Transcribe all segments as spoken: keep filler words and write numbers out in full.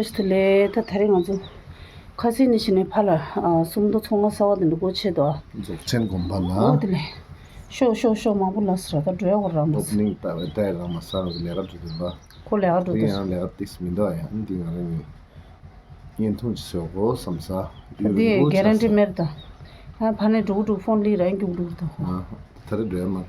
དེ་ལས་ད་ད་རེས་ང་ཚོ་ཁ་སང་ནས་བྱས་ནས་ཕར་ལ་ཨ་སུམ་མདོ་ཚོང་ཁང་གསར་པ་དེ་འདྲ་སྒོ་ཕྱེ་འདུག་ཨ། རྫོགས་ཆེན་དགོན་པ་ལ། ཨོ་དེ་ལས། ཤོག་ཤོག་ཤོག་མང་པོ་ལ་ཟེར་ད་འགྲོ་ཡ་གོ་རང་མ་ཨོ་ནིང་ལྟ་བའི་ལྟ་ཡ་རང་མ་ས་རང་གི་ལས་ཀ་འགྲོ་དུས་པ། ཁོ་ལས་ཀ་འགྲོ་དེ་དུས། ཡང་ལས་ཀ་ཏིག་མི་འདུག་ཨ། ཡང་འདི་ང་རང་གི་བརྙན་ཐུང་ཅིག་བཟོ་དགོས་བསམ་ས་ཡོད་འདི་རེད་ཀྱི་གེ་རན་ཊི་ཆགས་མེད་ད། ཨ་ཕ་ནས་འགྲོ་གི་འགྲོ་ཕོན་ལི་རང་རྒྱུག་འགྲོ་གི་འདུག་ཨ་ད་རེས་འགྲོ་ཡ་མ་ད།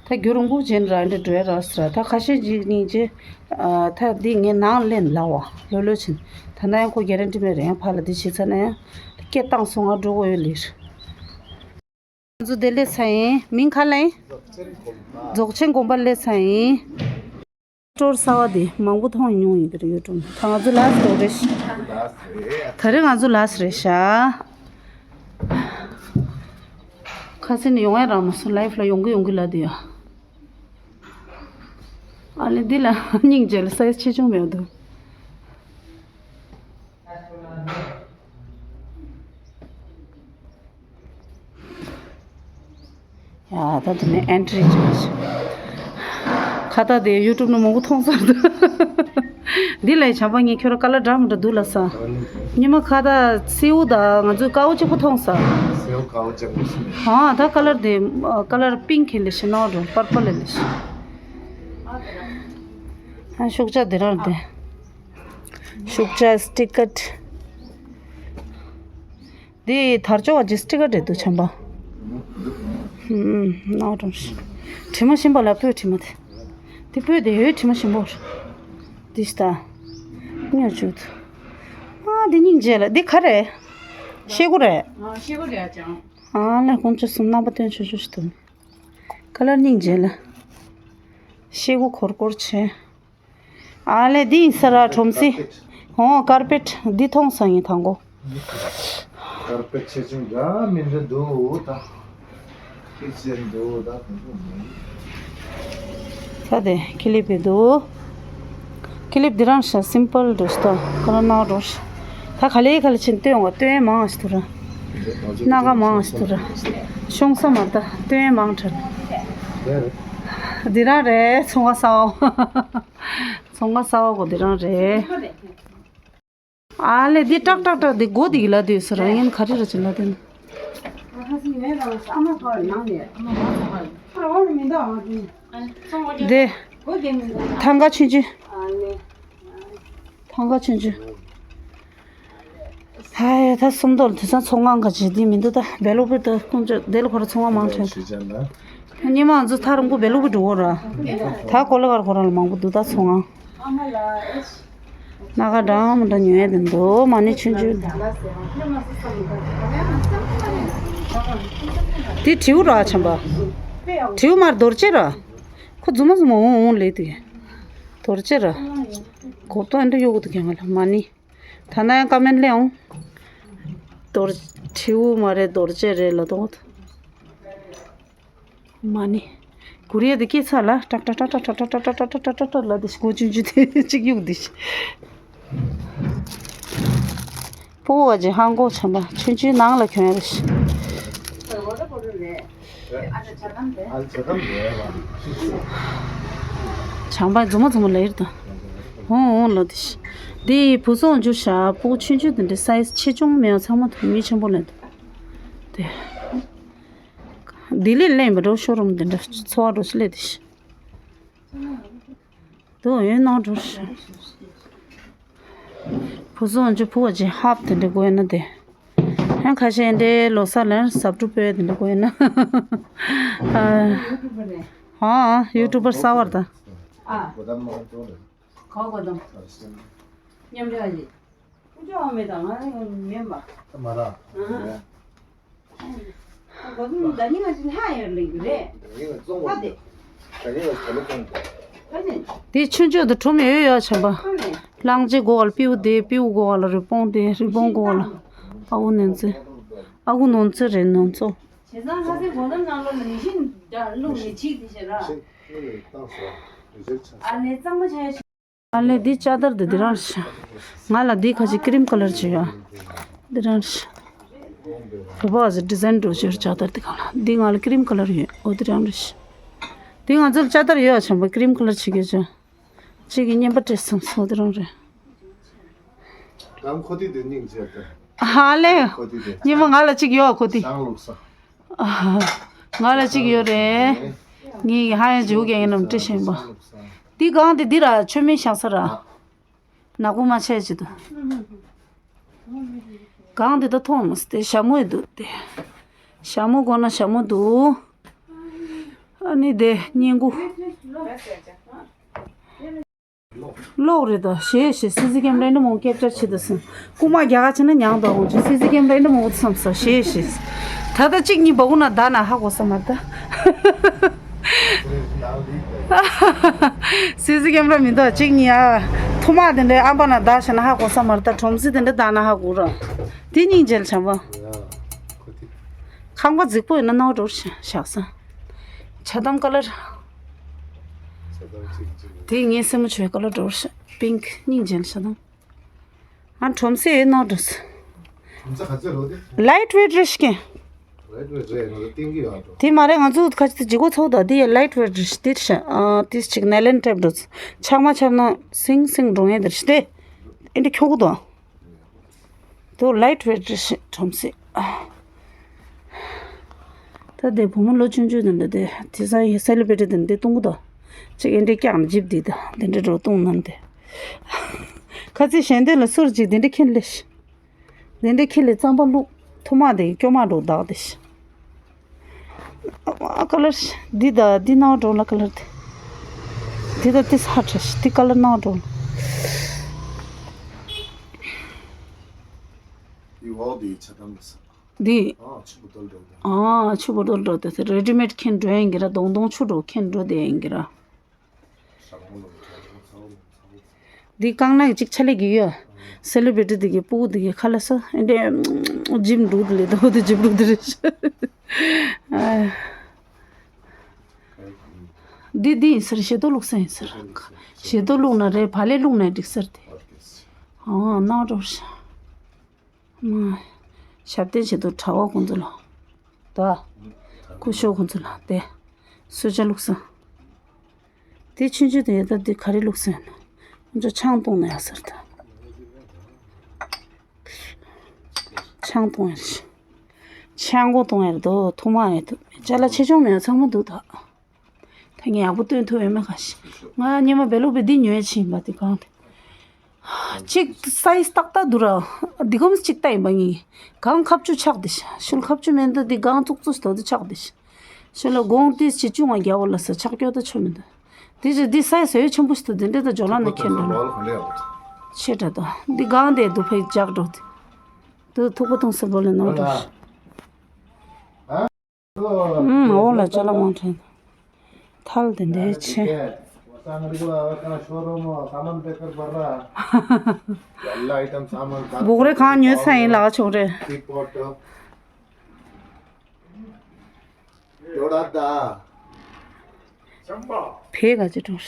ད་རྒྱུ་རིང་པོ་ཅན་རང་འདྲ་འགྲོ་ཡ་ར་ཟེར་ད་ཁ་ཤས་ཅིག་ནི་ཅེ། ཨ་ད་འདི་ངའི་ནང་ལེན་ལ་བ་ལོ་ལོ་ཕྱིན། ད་ན་ཡང་ཁོ་གེ་རན་ཊི་མེད་རེད། ཡང་ཕར་ལ་འདི་བྱེད་ཚར་ན་ཡང་སྐད་བཏང་སོང་ང་འགྲོ་གོ་ཡོད་ལིར། ང་ཚོ་བདེ་ལེགས་ས་ཡིན། མིང་ག་ལ་ཡིན། རྫོགས་ཆེན་དགོན་པ་ལས་ས་ཡིན། སྤྲོར་གསར་བ་དེ་མང་པོ་མཐོང་མྱོང་ཡིན་པ་རེད་ཡུ་ཊུབ་ནང་། ད་ང་ཚོ་ལ་སི་ཊི་རེད་ཤག་ད་རེས་ང་ཚོ་ལ་སི་ཊི་རེད་ཤག་ཁ་སང་ནས་ཡོང་ཡ་རག་མ་སོང་། ལའིབ་ལ་ཡོང་གི་ཡོང་གི་ལབ་བསྡད་ཡ། ཨ་ལེ་འདི་ལ་སྙིང་རྗེ་ལ་སའི་ཛི་ཆེ་ཆུང་མེད་འདུག་ཡ་ད་དེ་ནས་ཨེན་ཊི་རི་བྱས། ཁ་བཏགས་དེ་ཡུ་ཊུབ་ནང་མང་པོ་མཐོང་ཚར་འདུག་འདི་ལས་བྱམས་པ་ངས་ཁྱོད་རང་ཀ་ལར་འདྲ་མི་འདྲ་འདུག་ལབ་ས། ཉི་མ་ཁ་བཏགས་སེའུ་དང་ང་ཚོའི་དཀར་པོ་གཅིག་པོ་མཐོང་ས། སེའུ་དཀར་པོ་གཅིག་པོ་སུ་མེད། ཨ་ད་ཀ་ལར་དེ་ཀ་ལར་པིང་ཁེ་ལེ་ཤི་ནོ་རོ་པར་པལ་ལེ་ཤི། ཨ་ཤུགས་ཆ་དེ་རང་དེ། ཤུགས་ཆ་སི་ཊི་ཀར། འདི་དར་ལྕོག་ག་ཇི་སི་ཊི་ཀར་རེད་འདུག་བྱམས་པ། ཧུམ་ནོ་ཌོ། དྲི་མ་ཞིམ་པ་ལ་སྤོས་དྲི་མ་དེ། འདི་སྤོས་དེ་ཡོད་དྲི་མ་ཞིམ་པོ། འདི་ཤི་ད། ཉོ་བཅུག་ཨ་འདི་སྙིང་རྗེ་ལ་འདི་ག་རེད། ཤེལ་སྒོ་རེད། ཨ་ཤེལ་སྒོ་རེད་ཨ་ཅང་། ཨ་ལས་དཀོན་མཆོག་གསུམ་རྣམ་པ་སྟོན་ཆོག་ཆོག་ཞིག་འདུག་ཀ་ལར་སྙིང་རྗེ་ལ། ཤེལ་སྒོ་གོར་གོར་བྱས། ཨ་ལེ་འདི་ཡིན་ས་ར་ཁྲོམ་སི། ཧོ་ཀར་པེཊ་འདི་མཐོང་ས་ཡིན་དང་གོ། ཀར་པེཊ་ཆེ་ཆུང་འདྲ་མི་འདྲ་འདུག་ད། ཁྱི་ཆེན་འདུག་ད་དེ་ཚོ་མིན། ད་དེ་ཀི་ལིབ་འདུག་ཀི་ལིབ་འདི་རང་ཤ་སིམ་པལ་འདྲ་ཞིག་ད་ཁ་ལ་ནག་འགྲོ་ཤ། ད་ག་ལེ་ག་ལེ་ཕྱིན་སྟོན་འོ་སྟོན་མང་ཞིག་ཐུ་ར། སྣ་ཁ་མང་ཞིག་ཐུ་ར། ཤོང་ས་མ་ད་སྟོན་མང་དྲགས། འདི་རང་རེད་ཚོང་ཁང་གསར་པ། ཚོང་ཁང་གསར་པ་གོ་འདི་རང་རེད། ཨ་ལེ་འདི་ཏག་ཏག་ཏག་འདི་སྒོ་འདི་གི་ལ་དུས་སུ་རང་ཡན་ག་རེ་ར་ཅི་ལ་དེ་ན། འདི་ཐང་ག་ཆུང་ཆུང་། ཐང་ག་ཆུང་ཆུང་། ཧའི་ད་སུམ་མདོ་ལ་དུས་སང་ཚོང་ཁང་ག་ཅིག་འདི་མི་འདུག་ད་བེ་ལུ་པི་ད་ཁོང་ཚོ་དེ་ལ་ཁོ་ར་ཚོང་ཁང་མང་དྲགས། ཉི་མ་ང་ཚོ་ཐག་རིང་པོ་བེ་ལུ་པི་འགྲོ་གོ་ར། ད་གོ་ལ་གར་ཁོ་ར་ལ་མང་པོ་འདུག་ད་ཚོང་ཁང་། སྣ་ཁ་འདྲ་མི་འདྲ་ཉོ་ཡ་དེ་འདུག་མ་ཎི་ཆུང་ཆུང་། དེ་དྲེའུ་ར་ཆམ་པ། དྲེའུ་མར་རྡོ་རྗེ་ར། ཁོ་རྫུན་མ་རྫུན་མ་འོང་འོང་ལེ་དེ། རྡོ་རྗེ་ར། གོ་ཏོ་ཨ་འདྲ་གཡོ་གི་འདུག་ཀྱང་ང་ལ་མ་ཎི། ད་ན་ཡང་ཀ་མེན་ལེ་འོང་། རྡོ་རྗེ་དྲེའུ་མ་རེད་རྡོ་རྗེ་རེད་ལ་དོ། མ་ཎི། གུ་རེ་དེ་སྐྱེས་ཚར་ལ་ཏག་ཏག་ལ་དེ་སྒོ་ཆུང་ཆུང་དེ་གཅིག་གཡུག་དེ། སྤོ་བོ་ཅིག་ཧང་གོ་ཆམ་པ་ཆུང་ཆུང་ནང་ལ་གྱོན་ཡ་རེད། ཆམ་པ་རྫུན་མ་རྫུན་མ་ལ་ཡིར་དང་། འོང་འོང་ལ་དེ། དེ་བུ་སོང་འཇུ་ཤ་སྤོ་ཆུང་ཆུང་དེ་འདྲ་སའི་ཛི་ཆེ་ཆུང་མེད་པ་ཚང་མ་དུ་མི་ཆེན་པོ་ལ་འདུག་དེ། ལྡི་ལི་ལེན་པ་འགྲོ་ཤོ་རུམ་འདི་འདྲ་འཚོ་བ་འགྲོ་ཤི་ལེ་དེ་ཤི། དུ་ཡོད་ནང་འགྲོ་ཤི། བུ་སོང་ཅི་བུ་བ་ཅི་ཧབ་དེ་འདྲ་དགོས་ན་དེ། ཡང་ཁ་ཤས་འདྲའི་ལོ་གསར་ལ་ཟབ་སྒྲུབ་སྤོས་དེ་འདྲ་དགོས་ན། ཨ་ཡུ་ཊུབ་པར་གསར་བར་ད། ཨ། གོ་དམ། མཉམ་འབྲེལ་བ་ཡིན། ཁུ་ཅོ་ཨ་མེ་དང་ང་མེན་པ། མ་ར། གོ་དམ་ད་ནི་ང་ཅི་ལྷ་ཡོད་ལེགས་རེད། ད་དེ། ད་ནི་ང་ད་ལོ་གོང་གོ། ད་ནི། དེ་ཆུང་ཆུང་དུ་ཁྲོམ་ཡོད་ཡོད་ཆམ་པ། ཨ་ནི། གླང་ཆེན་གོ་བ་ལ་པིའུ་དེ་པིའུ་གོ་བ་ལ་རི་བོང་དེ་རི་བོང་གོ་བ་ལ། ཨ་ཁུ་ནོར་འཛིན། ཨ་ཁུ་ནོར་འཛིན་རེད་ནོར་འཛིན། བྱས་ཙང་ལྷ་སའི་གོ་དམ་ནང་ལོགས་ལ་ནི་ཤིན་ལུག་ནི་ཆིག་དེ་བྱས་ར། ཨ་ནི་གཙང་མ་བྱས། ཨ་ལེ་འདི་ཅ་དར་འདི་འདི་རང་ཤ། ང་ལ་འདི་ཁ་ཅིག་ཀི་རིམ་ཀ་ལར་བྱས་ཡོད། འདི་རང་ཤ། བོ་བ་ཟི་ཌི་ཟའིན་འགྲོ་བྱས་ཅ་དར་འདི་གང་ལ་འདི་ང་ལ་ཀི་རིམ་ཀ་ལར་ཡོད་འོ་འདི་རང་རེད་ཤ། འདི་ང་ཚོ་ལ་ཅ་དར་ཡོད་ཨ་ཆམ་པ་ཀི་རིམ་ཀ་ལར་བྱེད་དགོས་ཅོ། གཅིག་གི་བརྙན་པར་སྤྲད་སོང་སོ་འདི་རང་རེད། གམ་ཁོ་ཏི་དེ་སྙིང་རྗེ་དེ། ཧ་ལས། ཁོ་ཏི་དེ། ཉི་མ་ང་ལ་གཅིག་ཡོད་ཁོ་ཏི། སང་ལུགས་ས། ང་ལ་གཅིག་ཡོད་རེད། ངའི་ཧ་ཡང་ཇུ་ག་ཡིན་ནམ་བཀྲ་ཤིས་པ། འདི་གང་དེ་འདི་ར་ཆོས་མིན་ཤང་ས་ར། ནག་པོ་མ་ཆད་ཅི་དུ། གང་དེ་ད་མཐོང་མ་སྟེ་ཞྭ་མོ་ཡི་འདུག་སྟེ། ཞྭ་མོ་དགོས་ན་ཞྭ་མོ་འདུག་ཨ་ནི་དེ་སྙན་ཁུ། གློག་རེད་ད་ཞེས་ཞེས་སི་སི་ཀེམ་ར་འདྲ་མང་ཀེབ་ཅར་བྱེད་ད་སོང་། རྐུ་མ་རྒྱག་ག་བྱེད་ན་མྱང་དོ་འོང་ཅི་སི་སི་ཀེམ་ར་འདྲ་མང་བོ་བསམ་ས་ཞེས་ཞེས། ད་ལྟ་གཅིག་གཉིས་བ་གུ་ན་ད་ན་ཧ་གོ་ས་མ་ད། སི་སི་ཀེམ་ར་མི་འདུག་གཅིག་གཉིས་ཨ། ཐུ་མ་དེ་འདྲའི་ཨམ་པ་ན་ད་ཤ་ན་ཧ་གོ་ས་མ་ད་ཁྲོམ་སི་དེ་འདྲ་ད་ན་ཧ་གོ་ར། དེ་སྙིང་རྗེ་ལ་བྱམས་པ། ཁང་པ་རྫིག་པོ་ཡིན་ན་ནོར་འགྲོ་བཞག་ས། ཆ་དམ་ཀ་ལར། དེ་ངའི་སེམས་མ་ཆོས་ཀ་ལར་འགྲོ་ཤ་པིང་ཀི་སྙིང་རྗེ་ལ་ཆ་དམ། ཨ་ཁྲོམ་སེ་ནོར་འགྲོ་ས། ཁྲོམ་སེ་ག་ཚོད་རོ་དེ། ལའིཊ་ཝེཊ་རེད་ཤི་ཀེ། ལའིཊ་ཝེཊ་རེད་ང་ཚོ་ཏིང་གི་ཡོད་འགྲོ། དེ་མ་རེད་ང་ཚོ་ཁ་ཅིག་ཏུ་ལྗིད་ཁོག་ཚོགས་དང་དེ་ཡ་ལའིཊ་ཝེཊ་རེད་ཤི་དེ་ཤ་ཨ་དེ་ཅིག་ནའི་ལོན་ཊེབ་འགྲོ་ཆག་མ་ཆག་ན་སིང་སིང་འགྲོ་ངེས་དེ་ཤི་དེ། ཨེ་འདྲ་ཁྱོ་གུ་དང་། དུ་ལའིཊ་ཝེཊ་རེད་ཤི་ཁྲོམ་སེ། ད་དེ་བུ་མོ་ལོ་ཆུང་ཆུང་དེ་འདྲ་དེ་དེ་ས་ཡི་སེ་ལི་བྷི་རི་ཊི་དེ་འདྲ་གཏོང་གི་དོ། ཅིག་ཨེ་འདྲའི་སྐྱག་ནི་ཇིབ་དེ་དང་དེ་འདྲ་འགྲོ་གཏོང་ནམ་དེ། ཁ་ཚིག་གཞན་དོན་ལ་སོར་ཅིག་དེ་འདྲ་ཁྱེར་ལེ་ཤི། དེ་འདྲ་ཁྱེར་ལེ་རྩམ་པ་བླུག་ཐུ་མ་དེ་སྐྱོ་མ་འགྲོ་བདག་དེ་ཤི། ཨ་ཀ་ལར་ཤི་འདི་ད་འདི་ནང་འགྲོ་ལ་ཀ་ལར་དེ། འདི་ད་དེ་ས་ཁྲ་ཤི་འདི་ཀ་ལར་ནང་འགྲོ་ལ། འདི་འོག་འདི་ཆ་དམ་ལ་ས། འདི། ཨ་ཆུ་བོ་ཏོལ་འགྲོ་དང་། ཨ་ཆུ་བོ་ཏོལ་འགྲོ་དེ་རེ་ཌི་མེཌ་ཁྱེར་འགྲོ་ཡིན་གི་ར་དོང་དོང་ཆུ་འགྲོ་ཁྱེར་འགྲོ་དེ་ཡིན་གི་ར། ཞག་མོ་ལོ་ཚ་ཚ་ཚ་ཚ། འདི་རྐང་ནག་གཅིག་ཆ་ལེ་གི་ཡོད། སེ་ལི་བྷི་རི་ཊི་དེ་གི་སྤུ་གུ་དེ་གི་ཁ་ལ་ས་ཨེ་འདྲེ་ཇིམ་འགྲོ་དེ་ལེ་དོ་དེ་ཇིམ་འགྲོ་དེ་རེད། འདི་འདི་ཡིན་ཟེར་ཞེ་ཏོ་བླུགས་ས་ཡིན་ཟེར། ཞེ་ཏོ་བླུགས་ན་རེད་བ་ལེ་བླུགས་ན་འགྲིག་ཟེར་དེ། ཨོ་ནང་འགྲོ་ཤ། མ། ཞབས་བརྟན་བྱེད་དུ་གྲྭ་བ་ཀུན་ཏུ་ལ། ད། སྐུ་ཞབས་ཀུན་ཏུ་ལ་དེ། གསོལ་ཇ་བླུགས་ས། དེ་ཆུང་ཆུང་དེ་ཡ་ད་དེ་ག་རེ་བླུགས་ས་ཡིན་ན། ཆང་བཏུང་ན་ཡག་ཟེར་ད། ཆང་བཏུང་ཡ་རེད། ཆང་སྒོ་བཏུང་ཡ་རེད་དོ་ཐུག་མ་ཡ་དུ་ཅ་ལག་ཆེ་ཆུང་མེད་ཚང་མ་འདུག་ད། ད་ངས་ཡག་པོ་སྟོན་ཐུབ་ཡོད་མེད་ག་ཤེ། ང་སྙེ་མ་བེ་ལུག་པའི་འདི་ཉོས་ཕྱིན་པ་དེ་གང་དེ། གཅིག་སའི་ཛི་ཏག་ཏག་འདུག་ར། འདི་གམ་གཅིག་ལྟ་ཡིན་པ་ངས། གང་ཁ་བཅུ་ཆག་དེ་ཤ། ཤུལ་ཁ་བཅུ་མེད་འདུག་འདི་གང་བཙུགས་བཙུགས་དོ་དེ་ཆག་དེ་ཤ། ཤུལ་ལ་དགོང་དེ་ཆེ་ཆུང་བ་རྒྱ་བོ་ལ་ས་ཆག་སྐྱོ་ད་ཆོ་མི་འདུག་དེ་ཅི་འདི་སའི་ཟོས་ཆེན་པོ་ཞིག་ཏུ་འདི་འདྲ་ད་ཇོ་ལ་ན་ཁྱེར་འགྲོ་ན། ཆེ་དྲག་ད། འདི་གང་དེ་དུ་ཕེ་ཇག་འགྲོ་དེ། དུ་ཐུག་པ་ཐུང་ས་བོ་ལ་ནང་འགྲོ། ཨུམ་འོ་ལ་ཅ་ལག་མང་དྲན། ཐལ་དེ་འདྲའི་ཆེ། སྦུག་རེ་གང་ཉོས་ཚ་ཡིན་ལག་ཆོག་རེ། བེ་ག་ཅི་འགྲོ།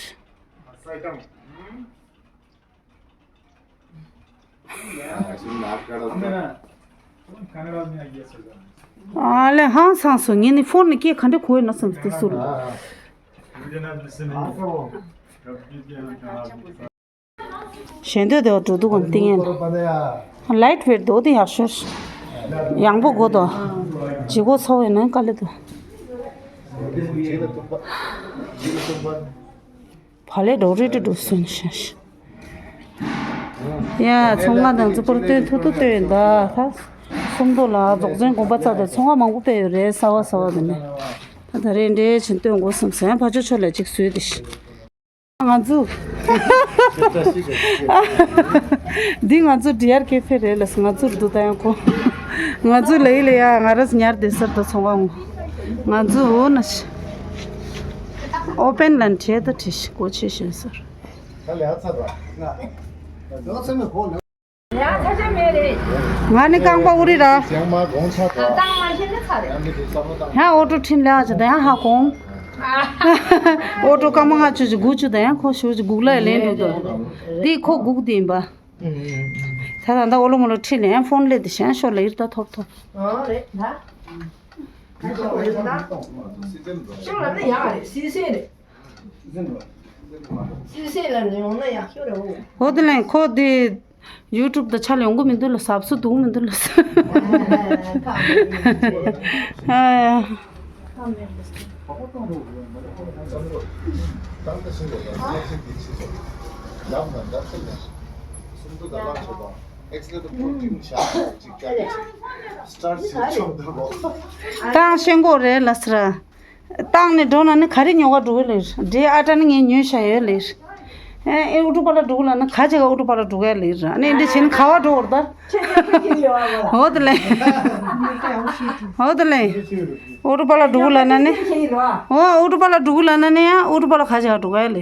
ཨ་ལེ་ཧང་སངས་སོང་། ངས་ནི་ཕོན་ནི་སྐད་ག་འདྲ་གོ་ཡོད་ན་བསམ་སྟེ་སུ་རུ། གཞན་དོན་དེ་བ་འགྲོ་འདུག་གམ་ཏིང་ཡན་ལ། ལའིཊ་ཝེཊ་འདུག་དེ་ཡག་ཤོས། ཡང་པོ་དགོས་དོ། ལྗིད་ཁོག་ཚོགས་ཡོད་ན་དཀའ་ལས་འདུག་བ་ལས་འགྲོ་རི་ཏི་འགྲོ་སོན་ཤ་ཤ། ཡ་ཚོང་ཁང་དང་ཚོ་པོར་སྟོན་ཐུབ་ཐུབ་སྟོན་ཡོད་ད་ད། སུམ་མདོ་ལ་རྫོགས་ཆེན་དགོན་པ་རྩ་དང་ཚོང་ཁང་མང་པོ་སྤེལ་ཡོད་རེད་གསར་བ་གསར་བ་དེ་ནས། ད་ད་རེས་འདྲེ་ཆེན་སྟོན་དགོས་བསམ་སོང་ཡང་ཕ་ཆོས་ཆོས་ལ་ཅིག་བཟོས་ཏེ་ཤི། ང་ཚོ། འདི་ང་ཚོ་ཌི་ཨར་ཀེ་ཕེ་རེད་ལ་ང་ཚོར་འདུག་ད་ཡང་ཁོ། ང་ཚོ་ལ་ཡི་ལ་ཡ་ང་རས་ཉར་བསྡད་སར་དུ་ཚོང་ཁང་། ང་ཚོ་འོ་ན་ཤི། ཨོ་པན་ལན་བྲིས་ད་བྲིས་ཤི་གོ་ཆེ་ཤོས་སར། ང་ནི་རྐང་པ་ཨུ་རི་ར། ཡང་ཨོ་ཏོ་ཁྲིམས་ལས་ཨ་ཅི་ད་ཡང་ཧ་གོང་། ཨོ་ཏོ་སྐར་མ་ལྔ་བཅུ་ཞིག་དགུ་བཅུ་ད་ཡང་ཁོ་ཞུ་ཅིག་གུག་ལ་ལེན་འགྲོ་དོ། འདི་ཁོ་གུག་དེ་ཡིན་པ། ད་ད་ད་ཨོ་ལོ་མོ་ལོ་ཁྲིད་ལེན་ཕོན་ལེ་དེ་ཤན་ཤོར་ལ་ཡིར་ད་ཐོབ་ཐོབ། ཨ་རེད་ད། ཤོར་ལ་ནི་ཡག་རེད་སི་སེ་རེད། སི་སེ་ལ་ནི་ཡོང་ན་ཡག་ཤོས་རེད་འོ། འོ་དེ་ལན་ཁོ་དེ། ཡུ་ཊུབ་དང་ཆ་ལ་ཡོང་གི་མི་འདུག་ལ། ཟབ་སུ་འདུག་མི་འདུག་ལ། ཨ། ཏང་ཤེས་གོ་རེད་ལ་སི་ར། བཏང་ནས་འགྲོ་ན་ནི་ག་རེ་ཉོ་ག་འགྲོ་གི་ལེར། འབྲས་ཨ་ཏྲ་ནི་ངས་ཉོས་བཞག་ཡོད་ལེར། ཨེ་ཨེ་ཨུ་ཏུ་པ་ལ་འགྲོ་གི་ལ་ན་ག་ཅིག་ག་ཨུ་ཏུ་པ་ལ་འགྲོ་གི་ལེར། ཨ་ནི་འདི་བྱིན་ག་བ་འགྲོ་བར་ད། འོ་དེ་ལེ། འོ་དེ་ལེ། ཨུ་ཏུ་པ་ལ་འགྲོ་གི་ལ་ན་ནི། འོ་ཨུ་ཏུ་པ་ལ་འགྲོ་གི་ལ་ན་ནི་ཡང་ཨུ་ཏུ་པ་ལ་ག་ཅིག་ག་འགྲོ་གི་ལེར།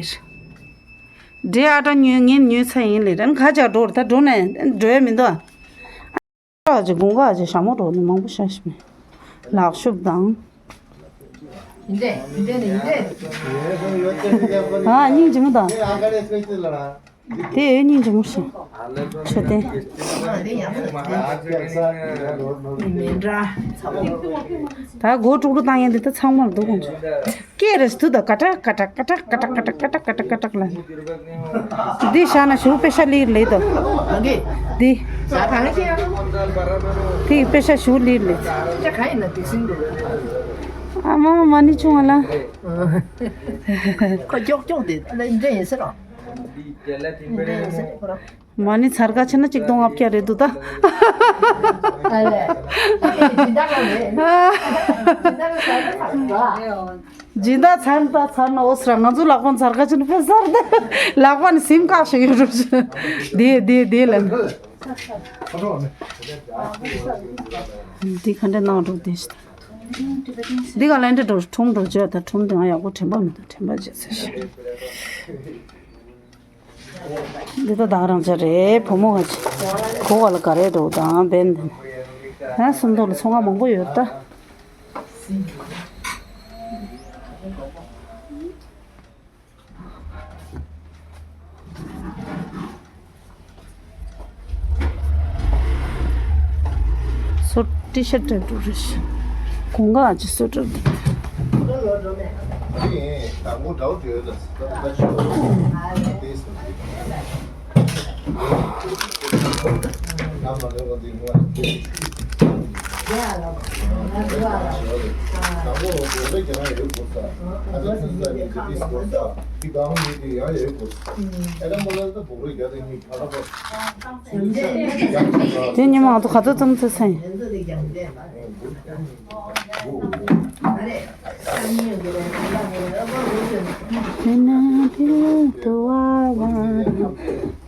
འབྲས་ཨ་ཏྲ་ཉོས་ངས་ཉོས་ཚར་ཡིན་ལེར། ཨ་ནི་ག་ཅིག་ག་འགྲོ་བར་ད་འགྲོ་ནས་འགྲོ་ཡ་མི་འདུག་ཨ། ཨ་ཅེ་དགུན་ཁ་ཨ་ཅེ་ཞྭ་མོ་འགྲོ་ནི་མང་པོ་ཤ་ཞིག་མེད། ལག་ཤུབས་དང་། ཨ་སྙིང་རྗེ་མོ་དང་། དེ་སྙིང་རྗེ་མོ་ཞིག་མཆོད་རྟེན། ད་སྒོ་དཀྲུག་དཀྲུག་བཏང་ཡས་འདི་ད་ཚང་མར་འདུག་དགོངས་བྱུང་། ཀེ་རེ་སི་དུ་ད་ཀ་ཏྲ་ཀ་ཏྲ་ཀ་ཏྲ་ལ། འདི་བཞག་ན་ཞུ་པེ་ཤ་ལིར་ལེ་དོ། འདི། དེ་པེ་ཤ་ཞུ་ལིར་ལེ། ཨ་མ་མ་ནི་ཆུང་བ་ལ། ཁོ་ཀྱོག་ཀྱོག་དེ་ལ་འདྲེ་ཡིན་ཟེར་རོ། འདྲེ་ཡིན་ཟེར་ཁོ་རང་། མ་ནི་ཚར་ཁ་ཆེ་ན་གཅིག་སྟོང་ལྔ་བརྒྱ་རེད་འདུག་ད། སྦྱིན་བདག་ཚར་ད་ཚར་ན་འོ་ཟེར། ང་ཚོ་ལག་པ་ཚར་ཁ་ཆེ་ན་ཕེ་ཚར་ད། ལག་པ་ནི་སིམ་བཀག་ཞིག་ཡོད་རུ། དེ་དེ་དེ་ལ། འདི་ག་འདྲ་གནང་འགྲོ་དེ་ཞིག་འདི་ག་ལ་འདྲ་འགྲོ་ཁྲོམ་འགྲོ་བྱོས་ད། ཁྲོམ་དེ་ང་ཡག་པོ་དྲན་པ་མི་འདུག་དྲན་པ་བྱེད་ཚེ་ཤི། འདི་ད་བདག་རང་ཅག་རེད། བུ་མོ་ག་ཅི་གོ་ག་ལ་ག་རེ་འགྲོ་དང་བན་དེ་ན་སུམ་མདོ་ལ་ཚོང་ཁང་མང་པོ་ཡོད་ད། སོ་ཊི་ཤར་ཊི་འདྲ་པོ་རེད་ཤག་གོང་ག་ཅི་སོ་ཊི་འདི། དེ་ཉི་མ་ང་ཚོ་ག་ཚོད་ཙམ་ཚེ་སེང་། དེ་ན་དེ་དུ་བ་བ་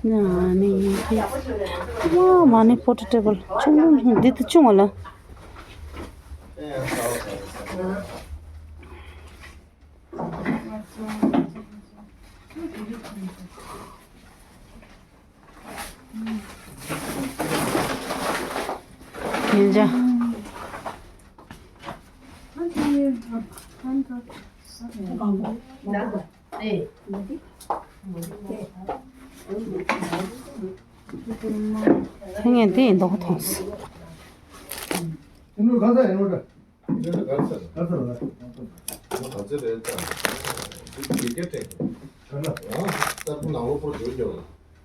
ན་ནི་དེ་བ་མ་ནི་པོ་ཊེ་ཊེ་བལ་ཆུང་ཆུང་འདི་དུ་ཆུང་བ་ལ། ཉན་ཅ། ཐེངས་ངན་དེ་ཡིན་མདོག་མཐོང་སོང་།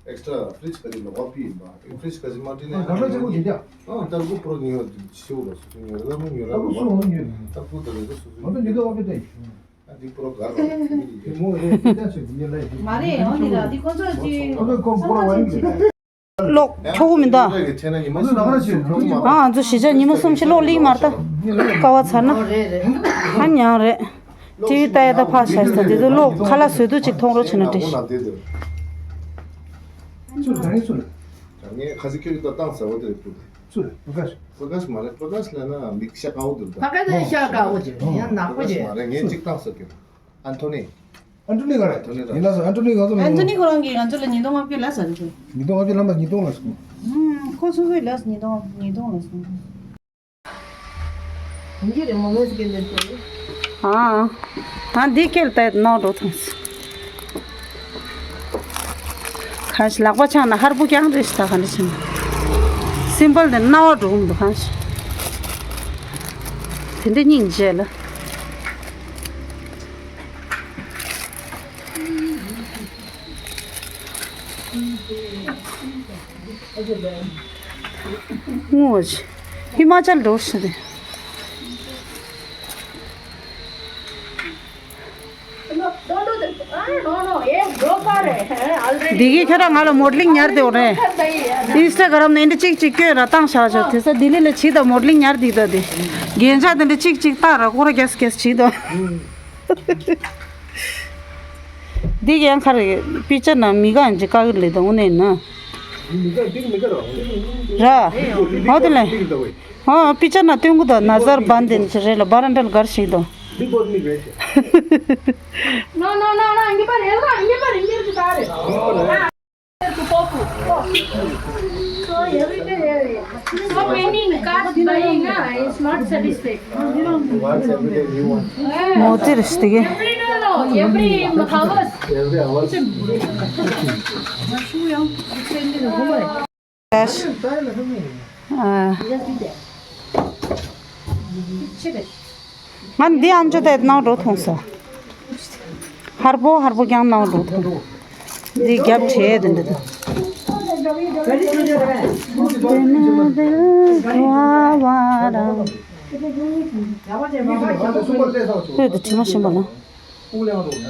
ཨེག་སི་ཊ་ཕི་རིཇ་ག་ཅིག་ལོག་པ་པི་ཡིན་པ། ཨེག་སི་ཊ་ཕི་རིཇ་ག་ཅིག་མ་བྲིས་ན་ཨ་ནི་ཉོ་ཡ། ཨ་ལྟ་བུ་པོ་རོ་ཉོ་ཡ་ཤི་བོ་ར་སུ་ཉོ་ཡ་ལ་མོ་ཉོ་ཡ་ལ་ལྟ་བུ་ད་རེ་སུ་ཉོ་ཡ། ཨ་འདི་པོ་རོ་ག་ར་མོ་རེ་འདི་ཁོ་ཚོ་ཅི་ལོག་ཁྱོ་གུ་མི་འདུག་ཨ་ང་ཚོ་གཞིས་ཆགས་ཉི་མ་གསུམ་ཞིག་ལོག་ལིག་མར་ལྟ། ཀ་བ་ཚར་ན་ཨ་མྱང་རེད། ཊི་ཝི་ལྟ་ཡ་ད་ཕ་ཤ་ཤ་དེ་ཚོ་ལོག་ཁ་ལག་བཟོས་དུས་ཅིག་མཐོང་རོགས་བྱས་ན་འགྲིག་ཚུར་ག་ནས་ཚུར། ད་ངས་ཁ་སི་ཁྱོད་ཀྱི་ཏོ་བཏང་ཟེར་བ་དེ་རེད་ཕུ། ཚུར་པོ་ཀ་ཤི། པོ་ཀ་ཤི་མ་རེད། པོ་ཀ་ཤི་ལབ་ན་མིག་ཤ་དཀར་པོ་འདུག་ད་ཀ་ཤ་དཀར་པོ་ཅིག་ཡང་ནག་པོ་ཅིག་མ་རེད། ངས་གཅིག་བཏང་ཟེར་གྱི། ཨན་ཐོ་ནི། ཨན་ཐོ་ནི་ག་རེད། ཨན་ཐོ་ནི་ར། ཡིན་ན་ཟེར་ཨན་ཐོ་ནི་ང་ཚོ་ཨན་ཐོ་ནི་ཁོ་རང་གིས་ང་ཚོ་ལ་ཉིས་སྟོང་ལྔ་བརྒྱ་ལ་ཟེར་རེད། ཉིས་སྟོང་ལྔ་བརྒྱ་ལ་མ་ཉིས་སྟོང་ལ་ཟེར། ཁོ་སོ་སོའི་ལ་ཉིས་སྟོང་ཉིས་སྟོང་ལ་ཟེར། ཨ། ད་འདི་སྐད་ལ་བལྟས་ནོར་འགྲོ་ཐང་། གང་ཞིག་ལག་པ་འཆང་ན་ཧར་པོ་རྐྱང་རེད་ཤག་ད་ག་འདྲ་བྱས་ན། སིམ་པལ་དེ་རྣ་བ་འགྲོ་གི་མི་འདུག་གང་ཞིག་དེ་འདྲ་སྙིང་རྗེ་ལ། ངོ་། ཧི་མ་ཅལ་འགྲོ་ཤི་རེད། འདི་གི་ཁྱོད་རང་ང་ལ་མོ་ཌེ་ལིང་ཉར་དེ་འོ་རེད། ཨིན་སི་ཊ་གྷ་རམ་ནས་འདི་གཅིག་གཅིག་སྐྱོན་ར་བཏང་བྱ་བྱ་དེ་ས་ལྡི་ལི་ལ་བྱིས་དང་མོ་ཌེ་ལིང་ཉར་དེ་ད་དེ། རྒྱན་ཆ་དེ་འདྲ་གཅིག་གཅིག་བཏགས་ར་སྐོར་རྒྱག་རྒྱག་བྱིས་དང་། འདི་གི་ཡང་ཁ་རེ་པི་ཅར་ན་མི་ག་ཡང་ཅིག་བཀག་གི་ལེ་དང་འོ་ནས་ན། ར། ཧོ་དེ་ལེ། ཨ། པི་ཅར་ན་སྟོན་གི་དང་ན་ཟར་བན་དེན་ཅི་རེད་ལ་བ་ར་འདྲ་ལ་གར་ཞིག་དང་། No, no, no, no, இங்க பாரு, எல்லாம் இங்க பாரு, இங்க இருக்கு பாரு. So every day, so many cars buying, ah, is not satisfied. Wants every day new one. ངོ་ཙི་རེ་ཞིག་དེ་གི། Every, no, no, every hours. Every hours. ཨ། ང་འདི་ཨམ་ཅོག་དེ་ནང་འགྲོ་ཐོང་ས། ཧར་པོ་ཧར་པོ་རྐྱང་ནང་འགྲོ་ཐོང་། འདི་རྒྱབ་བྲལ་དེ་འདྲ་དང་། ཁོས་དེ་དྲི་མ་ཤེས་པ་ན།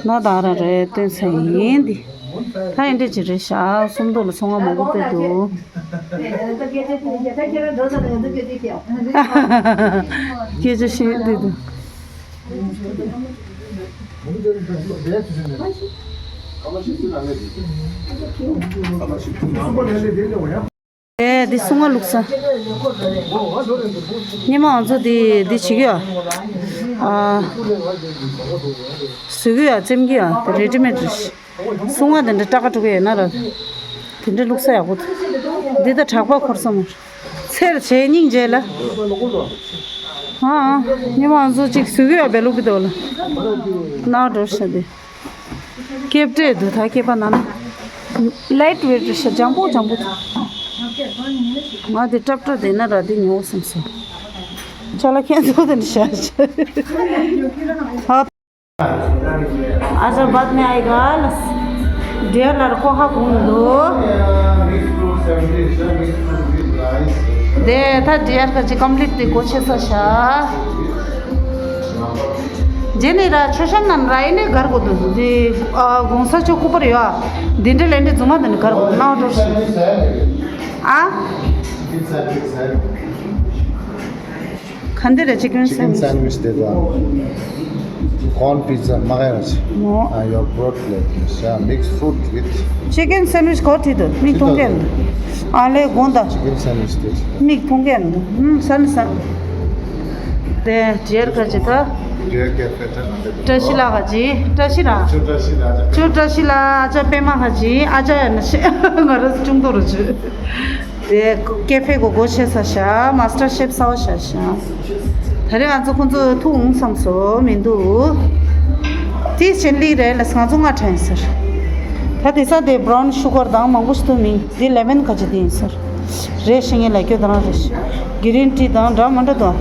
ན་ད་ར་རེ་སྟོན་ས་ཡིན་འདི། ད་ཡིན་འདྲ་ཅི་རེད་ཤག་སུམ་མདོ་ལ་ཚོང་ང་མང་པོ་སྤེལ་འདུག་སྐད་ཆ་བཤད་འདི་འདུག་ཨེ། འདི་སུ་ང་བླུགས་ས། ཉི་མ་ང་ཚོ་འདི་འདི་བྱེད་ཀྱི་ཡ། ཨ། བཟོ་གི་ཡ་བཙེམ་གི་ཡ་དེ་རེ་ཌི་མེད་རེད། སུ་ང་དེ་འདྲ་སྐྲ་ཁ་དཀྲུག་གི་ཡོད་ན་ར། དེ་འདྲ་བླུགས་ས་ཡག་པོ་འདུག་འདི་ད་དྲག་པ་འཁོར་ས་མོ། ཚེར་བྱས་སྙིང་རྗེ་ལ། ཨ་ཨ། ཉི་མ་ང་ཚོ་གཅིག་བཟོ་གི་ཡ་བེ་བླུགས་གི་འདུག་ལ། ན་འགྲོ་ཤ་དེ། སྐེད་སྤྲད་འདུག་ད་སྐེད་པ་ན་ན། ལའིཊ་ཝེཊ་རེད་ཤག་ལྗང་པོ་ལྗང་པོ་འདུག་ང་དེ་སྐྲ་སྐྲ་དེ་ན་ར་དེ་ཉོ་བསམ་སོང་། ཅ་ལག་ཁྱེད་ཚོ་དེ་ནི་ཤ་ཤ། ཨ་ཅག་བད་ནས་ཨའི་ག་ལ། འདྲེ་ལ་ར་ཁོ་ཧ་གོ་མི་འདུག་དེ་ད་འདྲེ་ཡར་ཁ་ཅིག་ཀམ་པི་ལིཊ་དེ་སྒོ་ཕྱེ་ས་ཤག་རྗེས་ནས་ར་མཆོད་བཤམས་ནང་ར་ཡིན་ནས་སྒར་དགོས་འདུག་དེ་ཨ་གོང་ས་མཆོག་སྐུ་པར་ཡོད་ཨ། འདི་འདྲ་ལས་འདི་རྫུན་མ་འདི་ནས་སྒར་དགོས་འདུག་ནང་འགྲོ་ཤི། ཨ། ག་འདི་རེད། ཅི་ཀེན་སེན་ཌི་ཝིཆ། ཅི་ཀེན་སེན་ཌི་ཝིཆ་དེ་ད། corn pizza མ་ག་ཡོད་ཅི། མོ། ཨ་yogurt like this, yeah, mixed fruit with ཅི་ཀེན་སེན་ཌི་ཝིཆ་གོ་ཐི་དུ་མིག་མཐོང་གེ་འདུག་ཨ་ལེ་དགོང་དག chicken sandwich དེ། མིག་མཐོང་གེ་འདུག་ཧུམ་ས་ནི་ས། དེ་ཇེར་ཁ་ཅི་ད། ཇེར་ཁ་ཅི་ད་ན་དེ། བཀྲ་ཤིས་ལགས་ཀྱི་བཀྲ་ཤིས་ར། ཁྱོད་བཀྲ་ཤིས་ལགས། ཁྱོད་བཀྲ་ཤིས་ལགས། ཨ་ཅག་པད་མ་ཁ་ཅི། ཨ་ཅག་ཡ་ན་ཤེ་ང་ར་ཅུང་དོ་རུ་ཅུ། དེ་ཀེ་ཧྥེ་གོ་སྒོ་ཕྱེ་ས་ཤག་མ་སི་ཊར་ཤེཕ་གསར་པ་ཤག་ཤག་ད་རེས་ང་ཚོ་ཁོང་ཚོ་ཐུག་འོང་བསམ་སོ་མི་འདུག་དེ་ཆེན་ལི་རེད་ལ་ང་ཚོ་ལྔ་ཁྲ་ཡིན་ཟེར། ད་དེ་ས་དེ་བྷ་རའུན་ཤུ་གར་དང་མང་པོ་ཞིག་ཐུག་མིན་དེ་ལེ་མོན་ག་ཅི་དེ་ཡིན་ཟེར། རེད་ཤི་ངེད་ལ་སྐྱོ་དང་རེད་ཤི། གི་རིན་ཊི་དང་འདྲ་མ་འདྲ་དང་།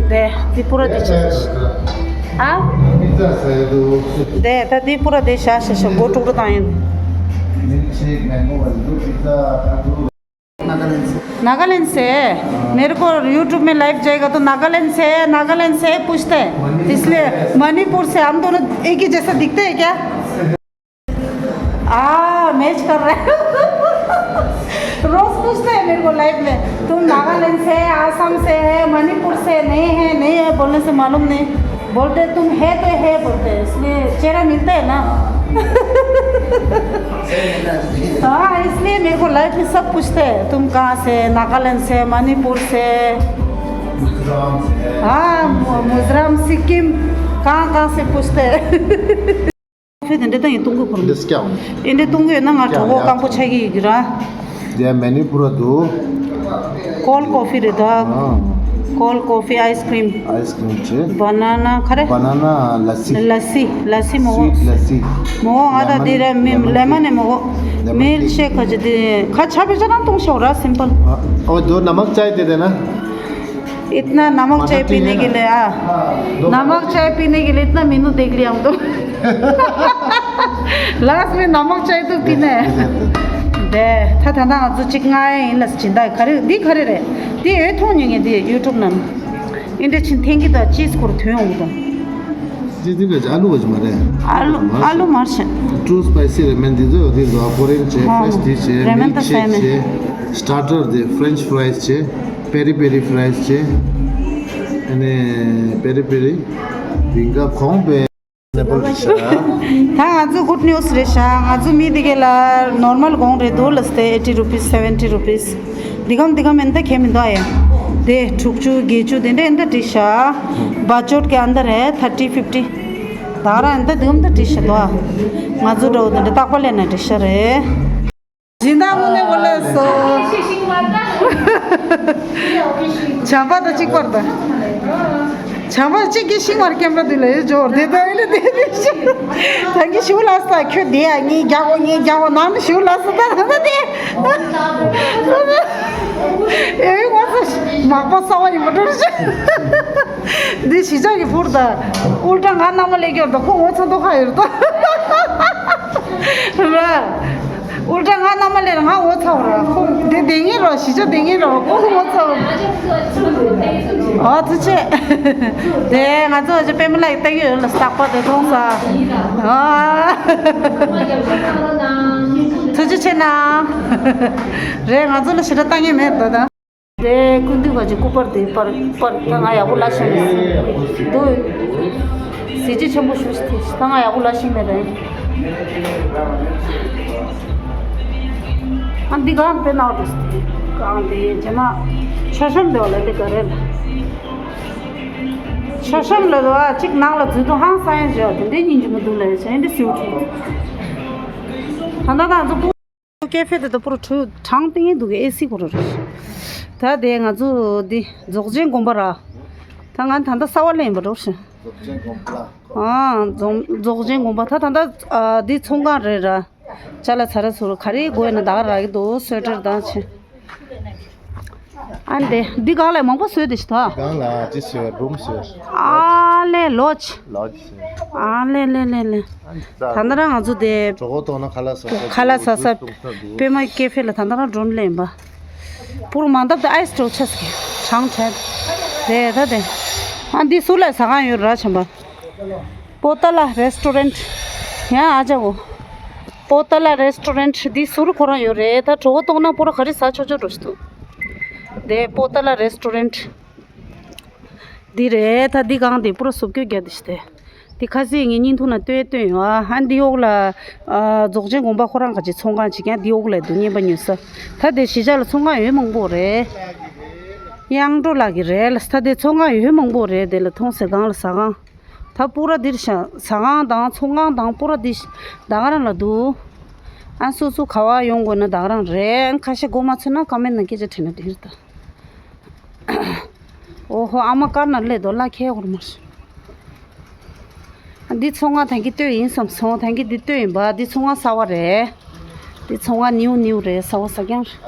དེ་དེ་པུ་ར་དེ་ཆེ་ས་ཤག་ཨ། དེ་ད་དེ་པུ་ར་དེ་ཤ་ཤ་ཤ་སྒོ་དཀྲུག་དཀྲུག་བཏང་ཡིན། नागालैंड से। मेरे को YouTube में लाइव जाएगा तो नागालैंड से है, नागालैंड से है पूछते हैं। इसलिए मणिपुर से। हम दोनों एक ही जैसा दिखते हैं क्या? हाँ, मैच कर रहे हैं। रोज पूछते हैं मेरे को लाइव में, तुम नागालैंड से है, आसाम से है, मणिपुर से, नहीं है, नहीं है बोलने से मालूम नहीं। बोलते तुम है तो है बोलते, इसलिए चेहरा मिलता है ना। हाँ, इसलिए मेरे को लाइव में सब पूछते हैं, तुम कहाँ से, नागालैंड से, मणिपुर से। हाँ, मिजोरम, सिक्किम, कहाँ कहाँ से पूछते हैं। ཁོ་དེ་འདྲ་ད་ཡིན་གཏོང་གི་ཁོ་རང་། འདི་སྐྱབས། ཨེ་འདྲ་གཏོང་གི་ཡོད་ན་ང་གྲོད་ཁོག་སྐམ་པོ་ཆགས་ཀྱི་ཡོད་ཀྱི་ར། དེ་མེ་ནི་པུར་དུ། Cold coffee རེད་ད། ཨ། Cold coffee, ice cream. Ice cream ཆེ། Banana ག་རེ། Banana lassi. लस्सी, लस्सी མོ། Sweet lassi. མོ་ང་ད་དེ་ར་མི་lemon lemon tea. ལེ་མོན་ནས་མོ། Lemon tea. Milkshake ག་ཅི་དེ་ཁ་ཆ་པེ་ཆ་རང་གཏོང་ཤོག་ར། Simple. ཨོ་དོ་नमक चाय दे देना. इतना नमक चाय पीने के लिए, हाँ। नमक चाय पीने के लिए इतना मेनू देख लिया हम तो। लास्ट में नमक चाय तो पीना है। རེད། ད་ད་ལྟ་ང་ཚོ་གཅིག་ང་ཡིན་ལ་སྦྱིན་བདག་ག་རེ་འདི་ག་རེ་རེད། འདི་འོས་མཐོང་མྱོང་ངས་འདི་ཡུ་ཊུབ་ནང་། ཨིན་འདྲ་ཕྱིན་འཐེན་གྱི་དང་ཅིས་ཁོར་ཐོན་འོང་དང་། འདི་འདི་ག་ཅི་ཨ་ལུ་ག་ཅི་མ་རེད། ཨ་ལུ་ཨ་ལུ་མར་ཤ། True spicy ramen འདི་ཚོ་འདི་ཚོ་ཀོ་རི་ཡན་བྱས། ཧོ། French dish བྱས། Ramen ད་Milkshake སེམས་བྱས། Starter དེ་French fries བྱས། Peri peri fries བྱས། ཨ་ནི་peri peri བིང་ག་གོང་པའི། ནེ་པོལ་རེད་ཤག་ད་ང་ཚོ་good news རེད་ཤག་ང་ཚོ་མི་དེ་ག་ལ་ནོར་མལ་གོང་རེད་འདུག་ལ་སྟེ། eighty rupees, seventy rupees འདི་གམ་འདི་གམ་ཨེ་འདྲ་ཁྱད་མི་འདུག་ཨ་ཡ། དེ་དྲུག་ཅུ་བརྒྱད་ཅུ་དེ་འདྲ་ཨེ་འདྲ་བྲིས་ཤག་བ་ཅོད་ཀྱི་ཨན་དར་རེད། thirty, fifty ད་ར་ཨེ་འདྲ་འདི་གམ་འདྲ་བྲིས་ཤག་འདུག་ང་ཚོ་འདྲ་བོ་དེ་འདྲ་རྟག་པ་ལས་ན་བྲིས་ཤག་རེད། སྦྱིན་བདག་དངོས་གནས་འོ་ལགས་སོ། བྱམས་པ་དང་གཅིག་པར་དང་། བྱམས་པ་གཅིག་གིས་ཤིང་བར་སྐྱེམས་ར་དུས་ལ་ཡོད་འཇོག་དེ་ལྟ་ཡིན་ལ་དེ་དེ་ཤིང་། ད་གི་ཞུ་ལ་ས་ཁྱོད་དེ་ཡ་ངའི་རྒྱ་གོ་ངའི་རྒྱ་གོ་ནང་ནས་ཞུ་ལ་ས་ད་ད་ད་དེ། ཨེ་ངོ་ཚ་མག་པ་གསར་བ་ཡིན་པ་འགྲོ་ཤི། འདི་གཞིས་ཆགས་ཀྱི་ཕུར་ད། ཨུལ་ཏྲ་ང་མནའ་མ་ལེན་རྒྱུ་ད་ཁོ་ངོ་ཚ་མདོག་ཁ་ཡོད་ད། ར། ཨུལ་ཏྲ་ང་མནའ་མ་ལེན་ང་ངོ་ཚ་བ་ར་ཁོ་འདི་བསྡད་ངེས་ར་གཞིས་ཆགས་བསྡད་ངེས་ར་ཁོ་ངོ་ཚ་བ། ཨ་ཐུགས་རྗེ་ཆེ། དེ་ང་ཚོ་ཨ་ཅག་པད་མ་ལགས་ཀྱི་ལྟ་གི་ཡོད་ལ་རྟག་པར་དེ་མཐོང་ས། ཨ། ཐུགས་རྗེ་ཆེ་གནང་། རེད་ང་ཚོ་ལ་ཞེ་དྲག་ལྟ་ངེས་མེད་ད་ད། རེད་སྐུ་མདུན་བ་ཅིག་སྐུ་པར་དེ་པར་པར་ད་ང་ཡག་པོ་ལ་ཤེས་མི་སྲིད་འདུག་གཟི་བརྗིད་ཆེན་པོ་ཞུ་ཞིག་དེ་ད་ང་ཡག་པོ་ལ་ཤེས་མེད་ད། ཨ་འདི་གང་དཔེ་ནག་འདུག་གང་དེ་རྗེས་མ་ཆ་ཤམ་འདེ་བ་ལ་འདི་ག་རེད་ལ། ཆ་ཤམ་ལ་དུ་ཨ་གཅིག་ནང་ལ་འཛུལ་དུ་ཧང་སང་ཡང་བརྗོད་དེ་འདྲའི་སྙིང་རྗེ་མི་འདུག་ལ་ཡ་བྱས་འདི་སེའུ་ཁྲིད། ད་ད་ད་ཚོ། ཀེ་ཧྥེ་དེ་ད་པུ་ར་ཁྲུ་གྲང་སྟེང་ཡིན་འདུག་གི་ཨེ་སི་ཁོ་ར་རེད། ད་དེ་ང་ཚོ་འདི་རྫོགས་ཆེན་དགོན་པ་ར། ད་ང་ད་ལྟ་གསར་བ་ལེན་པ་འགྲོ་ཞིང་། རྫོགས་ཆེན་དགོན་པ་ལ། ཨ་རྫོང་རྫོགས་ཆེན་དགོན་པ་ད་ད་ལྟ་ཨ་འདི་ཚོང་ཁང་རེད་ར། ཅ་ལག་ཚ་ར་ཚུར་ག་རེ་དགོས་ན་ད་ག་རག་གི་འདུག་སོས་ཊར་དང་ཆེ། ཨ་འདི་འདི་གང་ལ་མང་པོ་སོས་དེ་ཤི་ད། གང་ལ་ཅི་སོས་རུམ་སོས། ཨ་ལེ་ལོ་ཅི། ལོ་ཅི་སོས། ཨ་ལེ་ལེ་ལེ་ལེ། ད་ད་ལྟ་རང་ང་ཚོ་དེ་གྲོགས་པོ་ཐོག་ན་ཁ་ལག་ཟ་ས་ཁ་ལག་ཟ་ས་པད་མ་ཀེ་ཧྥེ་ལ་ད་ལྟ་རང་འགྲོ་ལེན་པ། པུར་མ་འདབ་དེ་ཨའི་སི་སྤྲོ་ཆས་ཀྱི་གྲང་འཕྲལ། དེ་ད་དེ། ཨ་འདི་སུ་ལ་ཟ་ཁང་ཡོད་ར་ཆམ་པ། པོ་ཏ་ལ་རེ་སི་ཊོ་རེན་ཊི། ཡང་ཨ་ཅག་གོ། པོ་ཏ་ལ་རེ་སི་ཊོ་རེན་ཊི་འདི་སུ་རུ་ཁོ་རང་ཡོད་རེད་ད་གྲོགས་པོ་ཐོག་ན་པུ་ར་ག་རེ་ཟ་ཆོག་ཆོག་འགྲོ་ཞིག་འདུག་དེ་པོ་ཏ་ལ་རེ་སི་ཊོ་རེན་ཊི། འདི་རེད་ད་འདི་གང་དེ་པུ་ར་སོབ་ཀྱོ་རྒྱ་དེ་ཞིག་དེ། འདི་ཁ་སི་ངའི་བརྙན་ཐུང་ན་ལྟོས་ལྟོས་ཡོང་ཨ་ཧ་འདི་འོག་ལ། ཨ་རྫོགས་ཆེན་དགོན་པ་ཁོ་རང་ག་ཅིག་ཚོང་ཁང་ཅིག་ཀྱང་འདི་འོག་ལ་འདུག་བརྙན་པ་ཉོས་ས། ད་དེ་གཞིས་ཆགས་ལ་ཚོང་ཁང་ཡོད་མང་པོ་རེད། དབྱངས་སྒྲོལ་ལགས་ཀྱི་རེད་ལ་ད་དེ་ཚོང་ཁང་ཡོད་མང་པོ་རེད་དེ་ལ་མཐོང་སའི་སྒང་ལ་ཟ་ཁང་། ད་པུ་ར་འདིར་ཤ་ཟ་ཁང་དང་ཚོང་ཁང་དང་པུ་ར་འདི་ད་ག་རང་ལ་འདུག་ཨ་སོ་སོ་ག་བ་ཡོང་དགོས་ན་ད་ག་རང་རེད། ཁ་ཤས་གོ་མ་ཚོད་ན་ཀ་མེན་ན་སྐད་ཆ་དྲིས་ན་འགྲིག་རེད་ད། ཨོ་ཧོ་ཨ་མ་དཀར་ནག་སླེབས་དོ་ལ་ཁྱེད་ཧོར་མར། འདི་ཚོང་ཁང་ཐང་གི་ལྟོས་ཡིན་བསམ་སོང་ཐང་གི་འདི་ལྟོས་ཡིན་པ་འདི་ཚོང་ཁང་གསར་བ་རེད། འདི་ཚོང་ཁང་ནིའུ་ནིའུ་རེད་གསར་བ་གསར་རྐྱང་རེད།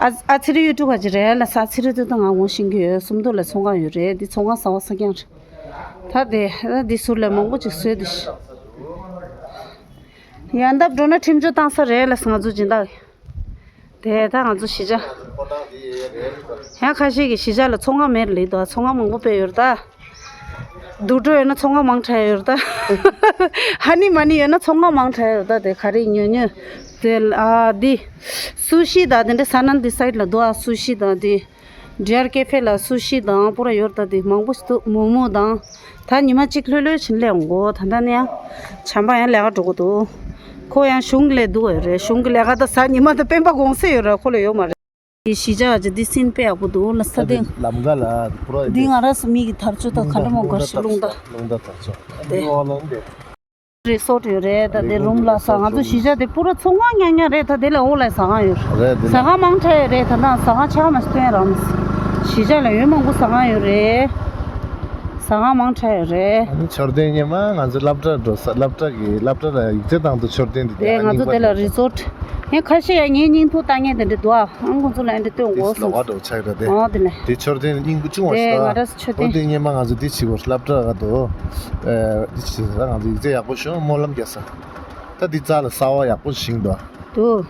ཨ་ཨ་ཚི་རི་ཡུ་ཊུབ་ག་ཅི་རེད་ལ་ས་ཚི་རི་ཏུ་ད་ང་ངོ་ཤེས་ཀྱི་ཡོད་སུམ་མདོ་ལ་ཚོང་ཁང་ཡོད་རེད་འདི་ཚོང་ཁང་གསར་བ་གསར་རྐྱང་རེད། ད་དེ་ད་འདི་ཟུར་ལ་མང་པོ་ཅིག་བཟོས་འདི་ཤི། ཡ་འདབས་འགྲོ་ན་ཁྲིམས་གཅོད་བཏང་ས་རེད་ལ་ང་ཚོ་སྦྱིན་བདག་དེ་ད་ང་ཚོ་གཞིས་ཆགས། ཡང་ཁ་ཤས་ཀྱི་གཞིས་ཆགས་ལ་ཚོང་ཁང་མེད་ལེ་དོ་ཚོང་ཁང་མང་པོ་སྤེལ་ཡོད་ད། དུག་སྦྲུལ་ཡོད་ན་ཚོང་ཁང་མང་དྲགས་ཡོད་ད། ཧ་ནི་མ་ནི་ཡོད་ན་ཚོང་ཁང་མང་དྲགས་ཡོད་ད་དེ་ག་རེ་ཉོ་ཉོ། དེ་ཨ་དི། སུ་ཤི་ད་དེ་འདྲ་ས་ན་འདི་སའིད་ལ་དོ་ཨ་སུ་ཤི་ད་དེ། ཌི་ཨར་ཀེ་ཧྥེ་ལ་སུ་ཤི་དང་པུ་ར་ཡོད་ད་དེ་མང་པོ་ཞིག་འདུག་མོ་མོ་དང་། ད་ཉི་མ་གཅིག་ལྷོད་ལྷོད་ཕྱིན་སླེབས་འོང་གོ་ད་ལྟ་ནི་ཡང་། བྱམས་པ་ཡང་ལས་ཀ་འགྲོ་གི་འདུག་ཁོ་ཡང་གཞུང་ལས་འདུག་ཡོད་རེད་གཞུང་གི་ལས་ཀ་ད་གཟའ་ཉི་མ་ད་སྤེན་པ་དགོང་ཟས་ཡོད་ར་ཁོ་ལ་ཡོད་མ་རེད། དེ་གཞིས་ཆགས་ཀྱི་འདི་སིན་དཔེ་ཡག་པོ་འདུག་ལ་ས་སྟེང་། ལམ་ཁ་ལ་པུ་ར་འདི་ང་ར་སུ་མིག་གི་དར་ཆུ་ད་ག་འདྲ་མོ་དགར་ཞིག་རླུང་ད། རླུང་ད་དར་ཆུ། དེ། འདི་འོག་ལ་འདི། རི་སོ་ཊི་ཡོད་རེད་ད་དེ་རུམ་ལ་ས་ང་ཚོ་གཞིས་ཆགས་དེ་པུ་ར་ཚོང་ཁང་ཉག་ཉག་རེད་ད་དེ་ལས་འོག་ལ་ཟ་ཁང་ཡོད་རེད། ཟ་ཁང་མང་དྲགས་ཡོད་རེད་ད་ད་ཟ་ཁང་ཆ་མ་སྟོན་རམ། གཞིས་ཆགས་ལ་ཡོད་མང་པོ་ཟ་ཁང་ཡོད་རེད། ཟ་ཁང་མང་དྲགས་ཡོད་རེད། ཨ་ནི་མཆོད་རྟེན་སྔོན་མ་ང་ཚོ་སློབ་གྲྭར་འགྲོ་ས་སློབ་གྲྭ་གི་སློབ་གྲྭ་ལ་ཡིག་ཚད་བཏང་དུ་མཆོད་རྟེན་འདི་དེ་ང་ཚོ་དེ་ལ་རི་སོ་ཊི། ངས་ཁ་ཤས་ཡང་ངའི་སྙིང་ཐུགས་ལྟ་ངན་དེ་འདྲ་འདུག་ཨ། ཨང་ཁོང་ཚོ་ལ་ཨེ་འདྲ་སྟོན་དགོས་སོང་། ལོག་འགྲོ་ཆགས་ར་དེ། ཨོ་དེ་ལས། དེ་མཆོད་རྟེན་སྙིང་པོ་ཅུང་བ་ཞིག་ད། དེ་ང་ར་མཆོད་རྟེན། ཨོ་དེ་སྔོན་མ་ང་ཚོ་དེ་བྱེད་དགོས་སློབ་གྲྭ་ག་དུ། ཨེ་དེ་བྱེད་ས་ང་ཚོ་ཡིག་ཚད་ཡག་པོ་ཞུ་སྨོན་ལམ་རྒྱག་ས། ད་དེ་རྩ་ལ་གསར་བ་ཡག་པོ་ཞིག་འདུག་ཨ། འདུག་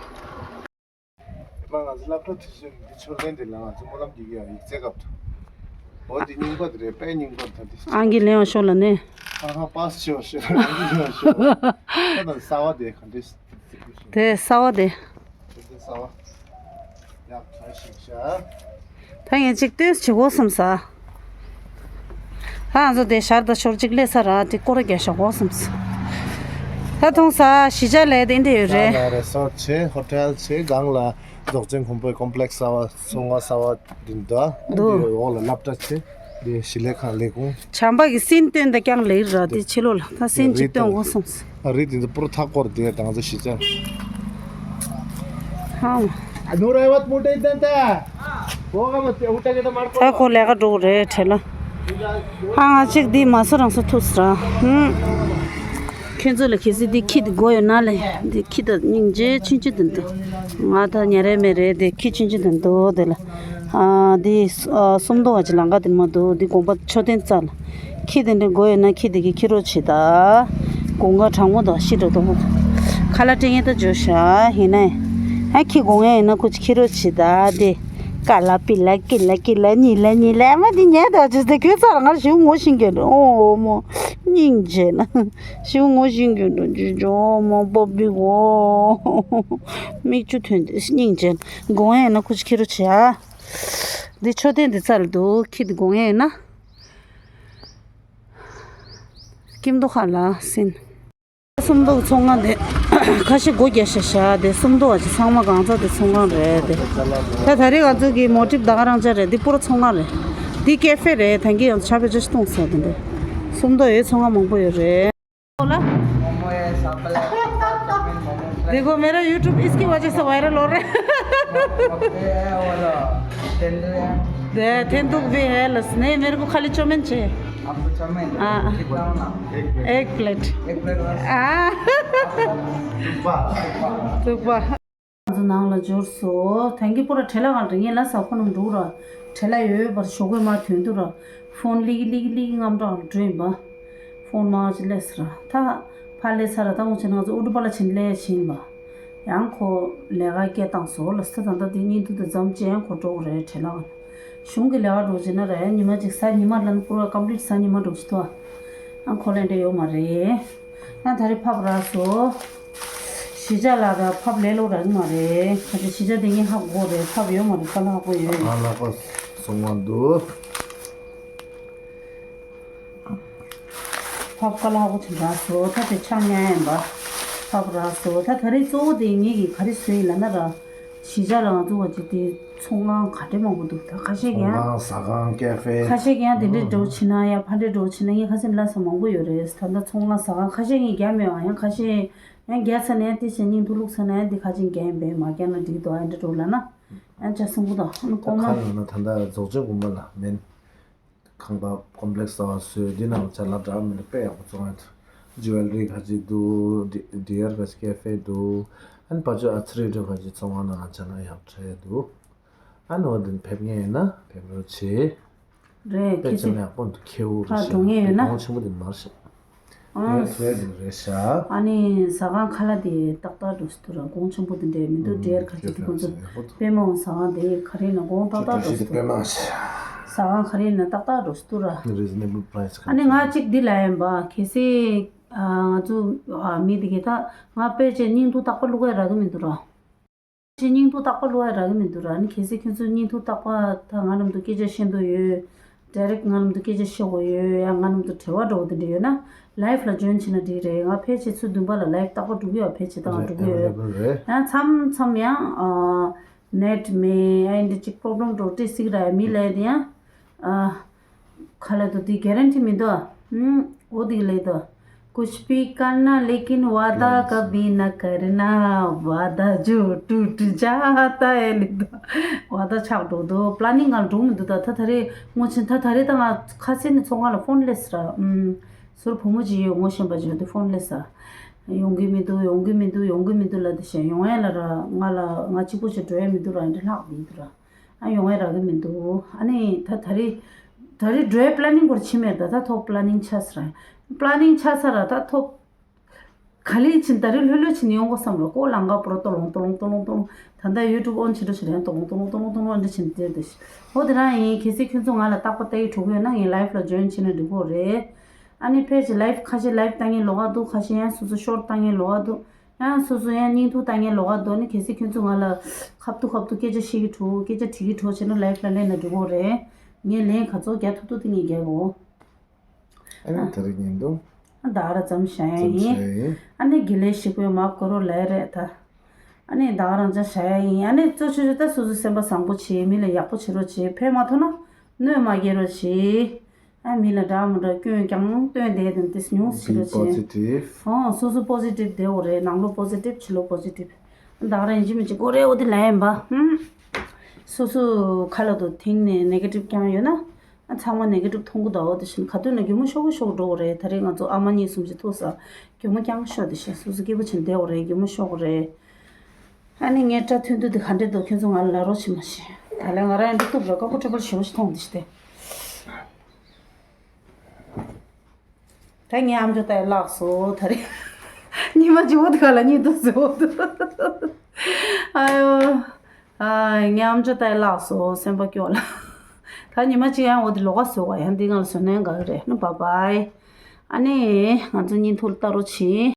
སློབ་གྲྭ་དེ་ཚོ་འདི་ཆོས་ལྡན་དེ་ལ་ང་ཚོ་སྨོན་ལམ་རྒྱག་གི་ཡོད། ཡིག་ཚད་སྐབས་དུ། འོ་འདི་རྙིང་པ་དེ་རེད། དཔེ་རྙིང་པ་ད་འདི། ཨང་ཀི་ལེན་བ་ཤོག་ལ་ནས། ཁ་ཁ་པཱས་ཆེ་བ་ཤོད། ཨང་ཀི་ལེན་བ་ཤོག། ད་ད་གསར་བ་དེ་ག་འདྲས་ཟེར་གི་ཤོག། དེ་གསར་བ་དེ། དེ་གསར་བ། ཡག་ཐག་ཞིག་ཤ། ད་ངས་ཅིག་ལྟོས་བྱེད་དགོས་བསམ་ས། ད་ང་ཚོ་དེ་ཞར་དང་ཞོར་ཅིག་སླེབས་ས་ར་དེ་སྐོར་ར་རྒྱག་བཞག་དགོས་བསམ་ས། ད་མཐོང་ས་གཞིས་ཆགས་ལས་དེ་འདྲ་ཡོད་རེད། ད་ལ་རེ་སོར་ཆེ་ཧོ་ཊེལ་ཆེ་སྒང་ལ། རྫོགས་ཆེན་མགོན་པོའི་ཀོམ་པི་ལེགས་གསར་བ་ཚོང་ཁང་གསར་བ་འདི་འདུག་འདུག་འདི་འོག་ལ་སློབ་གྲྭ་ཆེ། འདི་ཞིང་ལས་ཁང་ལས་ཁུངས། བྱམས་པ་གི་སིན་སྟོན་ད་རྐྱང་ལེགས་ར་དེ་ཕྱི་ལོགས་ལ་ད་སིན་ཅིག་སྟོན་དགོས་སོང་། ཨ་རི་འདི་འདི་པུར་ཐག་སྐོར་དེ་དང་ཚོ་ཞིག་ཅང་། ཧང་། ཨ་ནུ་ར་ཡ་བ་མུ་ཏེ་ཏན་ཏ། ད་ཁོ་ལས་ཀ་འགྲོ་གི་རེད་བྲེལ་ལ། ཧང་ང་གཅིག་འདི་མ་སོ་རང་སོ་ཐུག་སོང་། ཧུམ། ཁྱོད་ཚོ་ལ་གལ་སྲིད་འདི་ཁྱི་འདི་དགོས་ཡོད་ན་ལས་འདི་ཁྱི་ད་སྙིང་རྗེ་ཆུང་ཆུང་འདི་འདུག་ང་ད་ཉ་རེ་མེ་རེ་འདི་ཁྱི་ཆུང་ཆུང་འདི་འདུག་དེ་ལ། ཨ་འདི་ཨ་སུམ་མདོ་བ་ཅིག་ལང་ཀ་འདི་མ་འདུག་འདི་དགོན་པ་མཆོད་རྟེན་རྩ་ལ། ཁྱི་འདི་འདྲ་དགོས་ཡོད་ན་ཁྱི་འདི་གི་ཁྱི་རོགས་བྱེད་ད། དགུན་ཁ་གྲང་མོ་དང་ཤི་འགྲོ་དོ། ཁ་ལག་སྤྲད་ངེས་ད་བརྗོད་ཤ་ཡིན་ན། ཨ་ཁྱི་དགོས་ངེས་ཡིན་ན་ཁུ་ཅིག་ཁྱི་རོགས་བྱེད་ད་དེ། ཀ་ལ་པི་ལ་ཀི་ལ་ཀི་ལ་ཉི་ལ་ཉི་ལ་མ་འདི་ཉལ་ད་ཅི་སྟེ་ཁྱོད་ཚར་ང་ཞིག་ངོ་ཤེས་གྱི་འདུག་ཨོ་མོ། སྙིང་རྗེ་ན། ཞིག་ངོ་ཤེས་གྱི་འདུག་ཅི་ཇོ་མོ་པོ་པི་གོ། མིག་ཆུ་ཐོན་ཏེ་སྙིང་རྗེ་ན། དགོས་ངེས་ཡིན་ན་ཁུ་ཅིག་ཁྱི་རོགས་བྱེད་ཨ། འདི་མཆོད་རྟེན་འདི་རྩ་ལ་འདུག་ཁྱི་འདི་དགོས་ངེས་ཡིན་ན། སྐྱིད་མདོག་ཁ་ལ་སིན། སུམ་མདོ་ཚོང་ཁང་དེ་ཁ་ཤས་སྒོ་རྒྱག་ཤག་ཤག་དེ་སུམ་མདོ་བ་ཅིག་ཚང་མ་གང་ཚ་དེ་ཚོང་ཁང་རེད་དེ། ད་ད་རེས་ང་ཚོ་གི་མོ་ཊིབ་ད་ག་རང་ཅག་རེད། འདི་པུ་ར་ཚོང་ཁང་རེད། འདི་ཀེ་ཧྥེ་རེད། ད་གིན་ཡང་ཆ་བེ་ཅོ་ཞིག་གཏོང་ས་དེ་འདྲ། སུམ་མདོ་ཡོད་ཚོང་ཁང་མང་པོ་ཡོད་རེད། देखो मेरा YouTube इसकी वजह से वायरल हो रहा है। तेंदुक भी है लस नहीं मेरे को खाली चाउमीन चाहिए। आपको चाउमीन? हाँ। कितना होना? एक प्लेट। एक प्लेट बस। हाँ। थुक्पा। ང་ཚོ་ནང་ལ་འབྱོར་སོ། ཐང་གི་པོ་ར་བྲེལ་ལ་གང་དྲ་ངས་ལ་ས་ཁོ་ནང་འགྲོ་ར། བྲེལ་ལ་ཡོད་པར་ཞོགས་པའི་མ་ཐོན་དུ་ར། ཕོན་ལིག་ལིག་ལིག་ངམ་གྲང་འགྲོ་ཡིན་པ། ཕོན་མ་ཅི་ལས་ར་ད། ཕ་ལས་ས་ར་ད་འོང་ཆེ་ང་ཚོ་ཨུ་ཏུ་པ་ལ་ཕྱིན་ལས་ཕྱིན་པ། ཡང་ཁོ་ལས་ཀ་སྐད་བཏང་སོ་ལ་ས་ད་ད་དེ་གཉིས་དུ་དུ་ཙམ་ཅན་ཁོ་འགྲོ་རེད་བྲེལ་ལ་གང་། གཞུང་གི་ལས་ཀ་འགྲོ་བྱེད་ན་རེད་ཉི་མ་གཅིག་གཟའ་ཉི་མ་ལ་ནི་པུ་ར་ཀམ་པི་ལིཊ་གཟའ་ཉི་མ་འགྲོ་བྱེད་ཐུ། ཨ་ཁོ་ལེན་འདྲེ་ཡོད་མ་རེད། ཨ་ད་རེ་ཕབ་ར་སོ། གཞིས་ཆགས་ལ་ར་ཕབ་ལས་ལོ་ར་ནི་མ་རེད། ཁ་ཅིག་གཞིས་ཆགས་དེ་ངས་ཧ་གོ་རེད་ཕབ་ཡོད་མ་རེད་ཁ་ལ་ཧ་གོ་ཡོད། ང་ལ་ཁོ་སོང་བ་འདུག་ཕབ་ཁ་ལ་ཧ་གོ་ཆེན་ར་སོ་ད་དེ་ཆག་ཉན་ཡན་པ། ཕབ་ར་སོ་ད་ད་རེ་གཙོ་བོ་དེ་ངས་ཀྱི་ག་རེ་སོ་ཡིན་ལ་ན་ར། གཞིས་ཆགས་ལ་ང་ཚོ་བ་ཅིག་དེ་ཚོང་ཁང་ག་འདྲ་མང་པོ་འདུག་ད་ཁ་ཤས་ཀྱང་། ཚོང་ཁང་ཟ་ཁང་ཀེ་ཧྥེ། ཁ་ཤས་ཀྱང་དེ་འདྲའི་འགྲོ་ཕྱིན་ན་ཡང་ཕ་འདྲའི་འགྲོ་ཕྱིན་ན་ངས་ཁ་སེམས་ལ་ས་མང་པོ་ཡོད་རེད། ད་ལྟ་ཚོང་ཁང་ཟ་ཁང་ཁ་ཤས་ངས་རྒྱ་མེད་པ་ཡང་ཁ་ཤས་ཡང་རྒྱ་ཚ་ནས་དེ་བཞིན་སྙིང་ཐུ་ལུག་ཚ་ནས་དེ་ཁ་ཅིག་རྒྱ་ཡིན་པས་མ་རྒྱ་ན་འགྲིག་འདུག་ཨ་འདྲ་འགྲོ་ལ་ན་ཡང་ཅ་སུན་པོ་དང་ཨ་ནི་ད་ཀོ་མ། ཁ་ལ་ན་ད་ལྟ་རྫོགས་ཆེན་དགོན་པ་ལ་མེན། ཁང་པ་ཀོམ་པི་ལེགས་གསར་བ་བཟོས་འདི་ནང་ལ་ཅ་ལག་འདྲ་མི་འདྲ་དཔེ་ཡག་པོ་བཙོང་ཡ་འདུག་ཇུ་ཝེ་ལ་རི་ཁ་ཅིག་འདུག་ཌི་ཌི་ཨར་ཁ་ཅིག་ཀེ་ཧྥེ་འདུག་ཨ་ནི་པ་ཅོ་ཨ་ཚ་རི་འདྲ་ཁ་ཅིག་བཙོང་བ་ནང་ལ་ཅ་ལག་ཡག་འཕྲད་འདུག་ཨ་ནི་འོ་འདི་ཕེབས་མཁན་ཡིན་ན་ཕེབས་རོགས་བྱེད། རེད་དཔེ་ཁྱེད་ཚོ་ཅམ་ཡག་པོ་འདུག་ཁེའུ་རེད་ཤག་གོང་ཆེན་པོ་འདི་མར་ཤག་ཨ་ངས་ཐུ་ཡ་དེ་རེད་ཤག་ཨ་ནི་ཟ་ཁང་ཁ་ལག་དེ་ཏག་ཏག་འགྲོ་སི་ཏུ་ར་གོང་ཆེན་པོ་དེ་འདྲས་མི་འདུག་ཌི་ཨར་ཁ་ཅིག་དེ་ཁོང་ཚོ་པད་མ་འོང་ཟ་ཁང་དེ་ག་རེ་ན་གོང་ཏག་ཏག་འགྲོ་སི་ཏུ་ར། ཟ་ཁང་ག་རེ་ན་ཏག་ཏག་འགྲོ་སི་ཏུ་ར། རི་ཛི་ནེ་བལ་པ་རའི་སི་ཨ་ནི་ང་གཅིག་འདི་ལ་ཡིན་པ་གལ་སྲིད་ང་ཚོ་མི་དེ་གས་ད་ང་དཔེ་ཆ་སྙིང་ཐུ་རྟག་པ་བླུག་ག་རག་གི་མི་འདུག་ར། ཆེ་སྙིང་ཐུ་རྟག་པ་བླུག་ཡ་རག་གི་མི་འདུག་ར་ནི་གལ་སྲིད་ཁྱོད་ཚོ་སྙིང་ཐུ་རྟག་པ་ད་ང་རྣམས་དུ་སྐད་ཆ་བཤད་འདོད་ཡོད། ཌའི་རེག་ང་རྣམས་དུ་སྐད་ཆ་བཤད་དགོས་ཡོད་ཡ་ང་རྣམས་དུ་དྲི་བ་འདྲ་བོ་དེ་འདྲ་ཡོད་ན་ལའིབ་ལ་ཇོན་བྱེད་ན་འགྲིག་རེད། ང་ཕལ་ཆེར་ཚུ་བདུན་པ་ལ་ལའིབ་རྟག་པ་འགྲོ་གི་ཡོད་ཕལ་ཆེར་ད་ང་འགྲོ་གི་ཡོད་ཡང་མཚམས་མཚམས་ཡང་ནེཊ་མེད་ཨ་འདི་ཅིག་པོ་རོབ་ལེམ་འདྲ་བོ་འདྲི་སྲིད་ར་ཡ་མི་ལའི་དེ་ཡང་། ཁ་ལ་དུ་དེ་གེ་རན་ཊི་མི་འདུག་ཨ། འོ་དེ་ལས་དུ། कुछ भी करना लेकिन वादा कभी ना करना। वादा जो टूट जाता है ལས་དུ། བ་ད་ཆག་འགྲོ་འདུག་པ་ལ་ནིང་ང་འགྲོ་མི་འདུག་ད་ད་ད་རེས་ངོ་ཆེན་ད་ད་རེས་ད་ང་ཁ་སེ་ནི་ཚོང་ཁང་ལ་ཕོན་སླེབས་ར། ཨུམ། ཟུར་བུ་མོ་ཅིག་ཡོད་ངོ་ཤེས་པ་ཅིག་ཡོད་དེ་ཕོན་སླེབས་ས། ཡོང་གི་མི་འདུག་ཡོང་གི་མི་འདུག་ཡོང་གི་མི་འདུག་ལ་དེ་བཞིན་ཡོང་ཡ་ལ་ར་ང་ལ་ང་གཅིག་པོ་ཅིག་འགྲོ་ཡ་མི་འདུག་ར་འདི་ལྷག་མི་འདུག་ར། ཨ་ཡོང་ཡ་རག་གི་མི་འདུག་ཨ་ནི་ད་ད་རེས་ད་རེས་འགྲོའི་པ་ལ་ནིང་སྐོར་ཕྱི་མེད་ད་ད་ཐོབ་པ་ལ་ནིང་ཆགས་ས་ར། པ་ལ་ནིང་ཆགས་ས་ར་ད་ཐོབ། ག་ལེ་ཕྱིན་ད་རེས་ལྷོད་ལྷོད་ཕྱིན་ཡོང་གོ་བསམ་རོ། ཀོ་ལང་ཀ་པོ་རོ་ཏོ་ལོང་ཏོ་ལོང་ཏོ་ལོང་ཏོ་ལོང་། ད་ལྟ་ཡུ་ཊུབ་ཨོན་བྱེད་འགྲོ་བྱེད་རན་ཏོ་ལོང་ཏོ་ལོང་ཏོ་ལོང་ཏོ་ལོང་འདྲ་བྱིན་དེ་དེ། ཨོ་དེ་རང་ཡིན། གལ་སྲིད་ཁྱོད་ཚོ་ང་ལ་རྟག་པ་ལྟ་ཡི་འགྲོ་གི་ཡོད་ན་ངའི་ལའིབ་ལ་ཇོ་ཡིན་བྱེད་ན་འགྲིག་གོ་རེད། ཨ་ནི་ཕལ་ཆེར་ལའིབ་ཁ་ཤས་ལའིབ་ལྟ་མཁན་ལོགས་ཀ་འདུག་ཁ་ཤས་ཡང་སོ་སོ་ཤོར་ལྟ་མཁན་ལོགས་ཀ་འདུག་ཡང་སོ་སོ་ཡང་བརྙན་ཐུང་ལྟ་མཁན་ལོགས་ཀ་འདུག་ནི་གལ་སྲིད་ཁྱོད་ཚོ་ང་ལ་ཁ་ཐུག་ཁ་ཐུག་སྐད་ཆ་བཤད་ཀྱི་འགྲོ། སྐད་ཆ་དྲི་གི་འགྲོ་བྱས་ན་ལའིབ་ལ་སླེབས་ན་འགྲིག་གོ་རེད། ངས་ལན་ག་ཚོད་རྒྱག་ཐུབ་ཐུབ་དེ་ངས་རྒྱག་གོ། ཨ་ནི་ད་རེས་ཉིན་དུ། ཨ་ད་ག་རང་ཙམ་བྱ་ཡ་ཙམ་ཡིན། བྱ་ཡ་ཡིན། ཨ་ནི་དགེ་ལས་ཞིག་པོའི་མ་གོ་རོ་ལས་རེད་ད། ཨ་ནི་ད་ག་རང་ཙམ་བྱ་ཡ་ཡིན། ཨ་ནི་གཙོ་ཆེ་ཤོས་ད་སོ་སོ་སེམས་པ་བཟང་པོ་བྱེད། མི་ལ་ཡག་པོ་བྱེད་རོགས་བྱེད། ཕན་མ་ཐོགས་ན་གནོད་མ་སྐྱེལ་རོགས་བྱེད། ཨ་མི་ལ་འདྲ་མི་འདྲ་སྐྱོན་ཀྱང་སྟོན་བསྡད་དེ་དེ་ཉུང་ཟིག་རོགས་བྱེད། ཨོ་སོ་སོ་པོ་ཟི་ཊིབ་བསྡད་འོ་རེད། ནང་ལོགས་པོ་ཟི་ཊིབ་ཕྱི་ལོགས་པོ་ཟི་ཊིབ། ད་ག་རང་ཡིན་གཅིག་མིན་གཅིག་གོ་རེད། འོ་དེ་ལ་ཡིན་པ། ཧུམ། སོ་སོ་ཁ་ལ་དུ་ཐིང་ནས་ནེ་གེ་ཊིབ་རྐྱང་ཡོད་ན། ཨ་ཚང་མ་ནེ་གེ་ཊིབ་མཐོང་གི་འདུག་འོ་དེ་བཞིན་ག་དུས་ན་གད་མོ་ཤོར་གི་ཤོར་གི་འགྲོ་གི་རེད། ད་རེས་ང་ཚོ་ཨ་མ་གཉིས་གསུམ་ཞིག་ཐུག་ས་གད་མོ་རྐྱང་ཤོར། དེ་བཞིན་སོ་སོ་སྐྱིད་པོ་བྱེད་བསྡད་འོ་རེད། གད་མོ་ཤོར་གི་རེད། ཨ་ནི་ངའི་སྐྲ་ཐོན་དུས་དེ་ག་འདྲས་འདུག་ཁྱོད་ཚོ་ང་ལ་ལབ་རོགས་བྱེད་མ་ཤེས། ད་ལན་ང་རང་ཡང་འདི་ཐུབ་རེད། ཀ་ཀོ་ཀྲི་པལ་ཞེ་པོ་ཞིག་མཐོང་འདི་ཤི་སྟེ། ད་ངའི་ཨམ་ཅོག་ལྟ་ཡ་བརླག་སོང་ད་རེས། ཉི་མ་གཅིག་འོ་དེ་ག་ལ་གཉིད་དུ་ཟེར་འོ་དུ། ཨ་ཡོ། ཨ་ངའི་ཨམ་ཅོག་ལྟ་ཡ་བརླག་སོང་། སེམས་པ་སྐྱོ་ལ། ད་ཉི་མ་གཅིག་ཡང་འོ་དེ་ལོག་ག་བཟོ་བ་ཡང་འདི་ང་ལ་བཟོ་ནས་འགའ་རེད་ནི། བཱའི་བཱའི། ཨ་ནི་ང་ཚོ་གཉིད་ཐུག་ལྟ་རོགས་བྱེད།